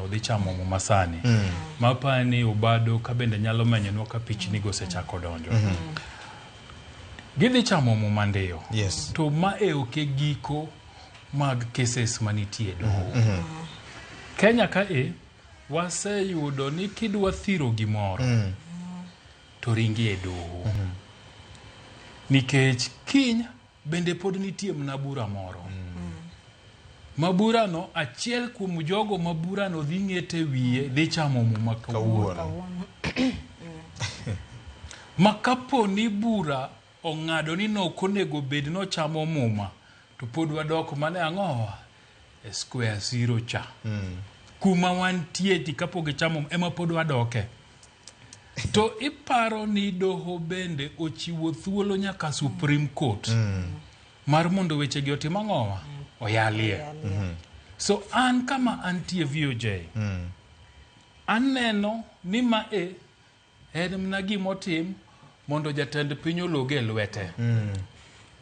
dhi chamo muma sani. Mapani Obado ka bende nyalo menyonwa ka pichnigo osechako donjo. Gidhi chamo muma ndiyo. Yes. To ma e ok e giko mag cases manitie e doho. Kenya ka e waseyudo ni kidwa thiro gimoro to ringi e doho. Nikech kiny bende pod nitie mna bura moro. Ma burano achiel kuom jogo ma burano dhi ng'ete wiye dhi chamo muma kawuono. Kawuono. Ma kapo ni bura ong'ado ni nok onego bed nochamo muma to pod wadok mana e ang'owa e square zero cha. Kuma wantie ti kapok gichamo ema pod wadoke. To iparo ni doho bende ochiwo thuolo nyaka Supreme Court mar mondo wechegi otim ang'owa oyalie. So an kama antie VOJ, aneno ni ma e en mana gimotim mondo jatend piny ologe e lwete.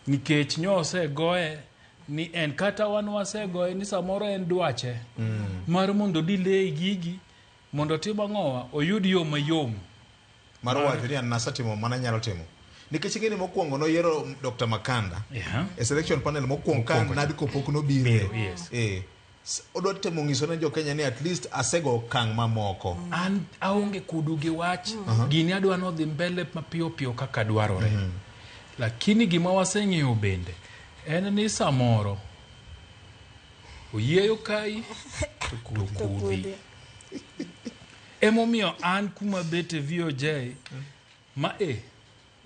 Nikech nyo osegoye ni en kata wan wasegoye ni samoro en dwache mar mondo delay gigi mondo otim ang'owa oyud yo mayom Mar wacho ni an nasetimo mana nyalo timo. Nikech ing'e ni mokwongo noyiero Dr. Makanda e selection panel mokwongo ka Mokwongo cha. NADCO pok nobiro. Biro, yes. Odwa temo nyiso ne jo Kenya ni at least asego okang' mamoko. An aonge kudu gi wach gini adwa nodhi mbele mapiyo piyo kaka dwarore. Lakini gima waseng'eyo bende en ni samoro oyieyo kai to kudhi. Emomiyo an kuma bete VOJ ma e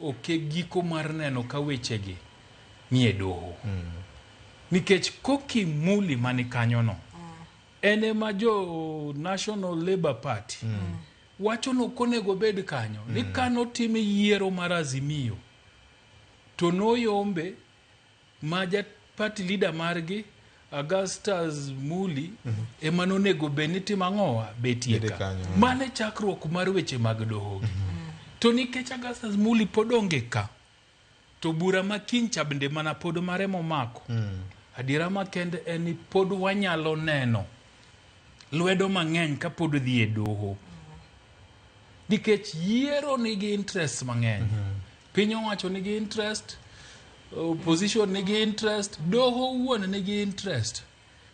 ok e giko mar neno ka wechegi nie doho. Nikech Koki Muli mani kanyono en ema jo National Labour Party wacho ni ok onego bed kanyo ni kanotim yiero mar Azimio to noyombe ma ja party leader margi Augustus Muli ema nonego bed ni timo ang'owa betie Bede ka. kanyo, Mano e chakruok mar weche mag doho gi. To nikech Augustus Muli pod onge ka, to bura ma kiny cha bende mana pod mare momako. Adiera makende en ni pod wanyalo neno lwedo mang'eny kapod dhi e doho. Nikech yiero nigi interest mang'eny. Piny owacho nigi interest, opposition nigi interest, doho wuon nigi interest.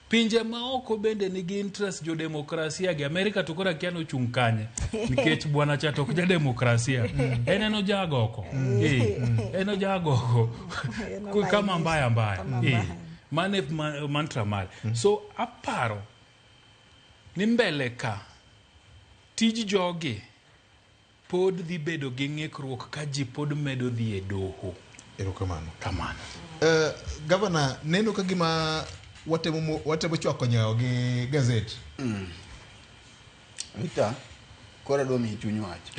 Pinje maoko bende nigi interest jo demokrasia gi Amerika to koro akia nochung' kanye nikech bwana cha to ok ja demokrasia en en ojagoko en ojagoko kama mbaya mbaya mano e mantra mare. So aparo ni mbele ka tij jogi pod dhi bedo gi ng'ikruok ka ji pod medo dhi e doho. Erokamano. Kamano. Gavana, neno ka gima watemo chwako nyawo gi gazet. Rita, koro adwa miyi chuny wach.